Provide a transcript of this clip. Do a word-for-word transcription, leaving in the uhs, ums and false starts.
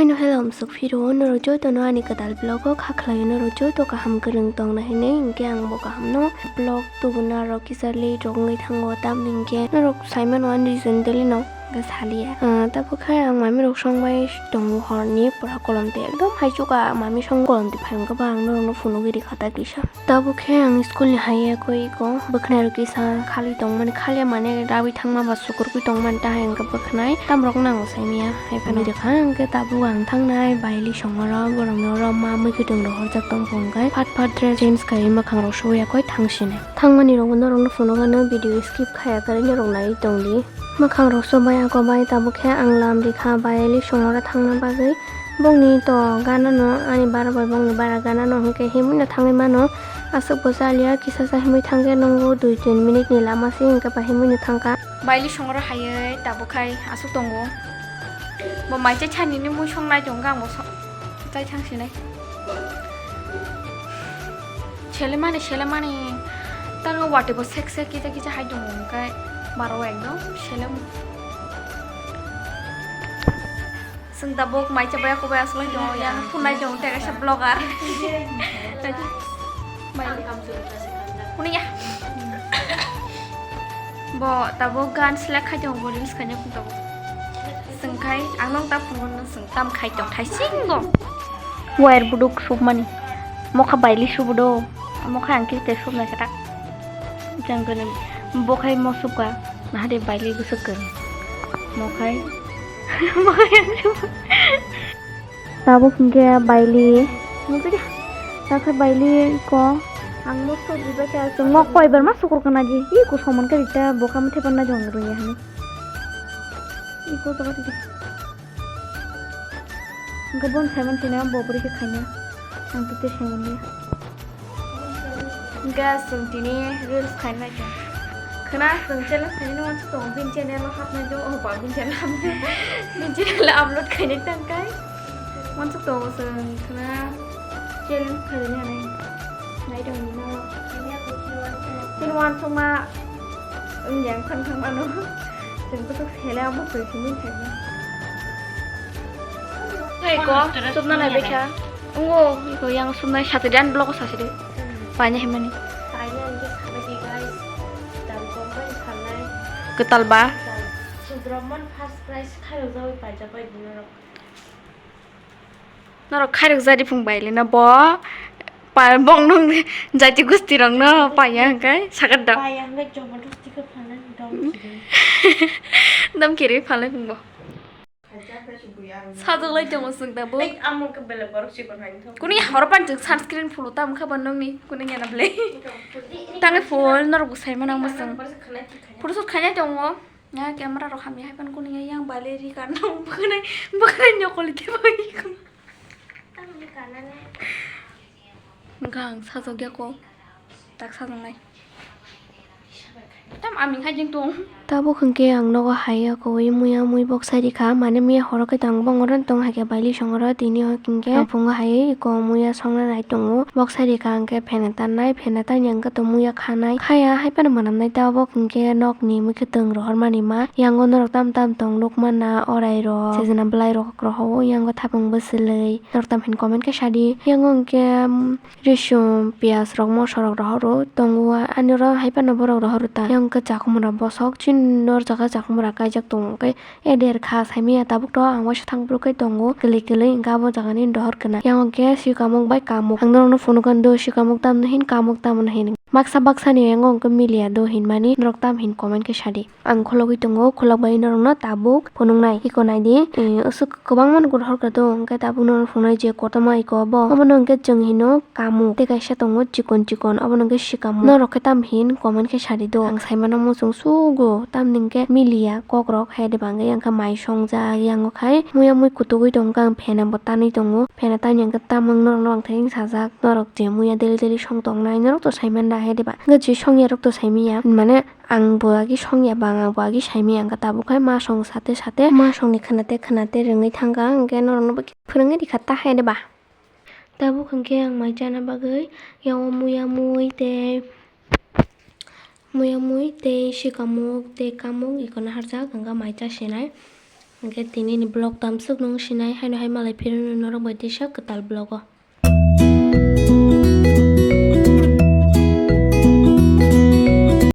Ano hello, amsuk phiro norok jotono ani kwtal vlog o kha khlaio, norok joto kaham kwrwng tongna hinwi. Hinkhe ang bo kaham no vlog tubuna rok kisa late rok wngwi thango, tamni hinkhe norok saimano ani reason daily no hinkhe saliya. Ah, tabuk khe ang mami rok songbai tongo horni pura kolom twi ekdom haichuka mami song kolom twi phai wngkhe ba ang norok no phunugwi rikha ta kisa. Tabuk khe ang school ni hai ya koi iko bwkhnai rok kisa khali tongmani, khali mane rawi thangma ba sukurgwi tongmani, tahai hwnkhe bwkhnai tamrok nango saimanya hai phano. Bini kha hwnkhe tabuk ang thangnai baili songoro borokno oro ma mui kwtwng rohorjak tongkha hwnkhe phat phat dress change khaiwi mwkhang rok suya koi thangsinai. Thangmani rokbo norokno phunukgano video skip khaya kwrwi norok naiwi tongdi. Mwkhang rok subai ako bai tabuk khe ang lam rikha baili songoro thangna bagwi. Bongni to ganano ani bara bai bongni bara ganano hwnkhe himwi no thangwi mano. Aswk bo chaliya kisa cha himwi thangkhe nungo dui tin minute ni lama se hwnkhe ba himwi no thangkha. Baili songoro haywi tabuk khai aswk tongo. Bo mai chai chani ni mui songnai tongkha ang bo so-, chai thang sinai. Selemani selemani tangwi watwi bo sek sek kisa kisa hai tongo hwnkhe bara o ekdom selem. Chwng tabuk mai chabai, kobai aslai tongo, yang phunai tongo, tei kaisa vlogger. Phunui ya. Bo tabuk gan select khai tongo, bo reels khaina phun tabuk. Chwng khai, ang nung ta phunukgo, nung chwng tam khai tong, thaisingo. Wire buduk supmani. Mokha baili subu do. Mokha ang khe tei supnai khe ta. Jang gwnwi. Bo khai mo supka. Nahade baili bwswk kwrwi. Mo khai. Mo khai ang subu. Tabuk hwnkhe baili. Nukjakya. Takhe baili ko. Ang mo subu bai khe aswk. Mo koi bar ma sukur kana di. Iko somon khe rita bo kam thepan na jong rwi ya hani. Iko jaga di. Hwnkhe bon saiman tini bo bwrwi khe khaina. Ang tei tei saiman liya. Hwnkhe chwng tini reels khaina nai tong. Khwna chwng challenge khainani wansuk tongo, bini channel o hapnai do, oh ba, bini channel hapnai. Bini channel o upload khainai tang kai. Wansuk tongo chwng khwna challenge khainani hanai. Nai tong nini no. Chini wansukma wngya wngthang thang mano. Chwng bwswk sele amo chwng simi thaima. Eko, supna nai bekha. Ungo, eko yang supnai sati dan blog sasi de. Paina himani. Paina hingke sabai de guys. Dam kom bai salnai. Kwtal ba? Sudromon first prize khairok jawi paijak bai dino rok. Norok khairok jadi phung bai lena bo. Pa bong nung jati gusti rok no paya hingke sakat dok. Paya hingke jomo dosti khe phalnai dom kiri. Dom kiri phalnai phung bo. Sajwk lai tongo chwng da bo. Ei, amo khe belai borok chikon hai wngthok. Kuni horo pan chwng sunscreen phulu tam khe bo nungni kuni yana belai. Tangwi phul norok bo sai mano ang bo chwng. Phuru sot khainai tongo. Ya camera rok hamya hai pan kuni yang balai ri kan nang bwkhanai bwkhanai nyokoli te bai. Ang ni kanane. Wngkha ang sajokya kok, tak sajaknai. Tam aming hai jeng tong. Tabuk hwnkhe ang nogo hai ya kowui muya mui bok sai rikha, mane miya horo khe tang bongoro tong hai khe baili songoro tini hwnkhe ang phungo hai iko muya songna nai tongo. Bok sai rikha hwnkhe phena tannai, phena tanya hwnkhe to muya khanai. Khaya hai phano mwnamnai tabuk hwnkhe nokni mwkhwtwng rohormani ma. Yango norok tam tam tong nukmana orai rok, sejena bwlai rok rohor o yango thapung bwswlwi. Norok tam hin comment khe sadi. Yango hwnkhe, um, Risum, piyaj rok, moso rok rohoro tongo, ani oro hai phano borok rohoro ta. Yang khe chakhumra bosok chini nor jaga chakhumra kaijak tongo, khe eder kha saimanya tabuk to ang waisa thang phuru khe tongo, kwlwi kwlwi hwnkhe abo jaga ni dohor kwna. Yang khe sikamuk bai kamuk, ang norok no phunukha do sikamuk tamno hin kamuk tamno hin. Baksa baksa ni yango hwnkhe miliya do hinmani norok tam hin comment khe sadi. Ang khulogwi tongo, khulok bai norokno tabuk phunuknai. Iko naidi, eh, aswk kwbangma nugo rohor khe tongo, hwnkhe tabuk norok phunuknai je kotorma iko bo. Obono hwnkhe chwng hino kamuk. Tei kaisa tongo chikon chikon, obono hwnkhe sikamuk. Norok khe tam hin comment khe sadi do. Ang saimano muchung sugo, tamni hwnkhe miliya kokrok hai de bangwi, yang khe mai songjak, yango khai muya mui kutugwi tongkha, ang phena bo tanwi tongo. Phena tani hwnkhe tamung norokno ang thai sajak, norok je muya daily daily song tongnai, norok to saimanda hai de ba. Hwnkhe je songyarok to saimanya, mane, Ang bo agi songya bang, ang bo agi saimanya, ang khe tabuk khai ma song sate sate, ma songni khwnate khwnate rwngwi thangkha, ang khe norokno bo khe phwrwngwi rikha ta hai de ba. Tabuk hwnkhe ang mai chana bagwi yango muya mui tei, muya mui tei sikamuk tei kamuk ikono harjak, ang khe mai cha sinai. Hwnkhe tini ni vlog tamsuk nung sinai, haino hai malai phirwino norok bai tisa kwtal vlog o.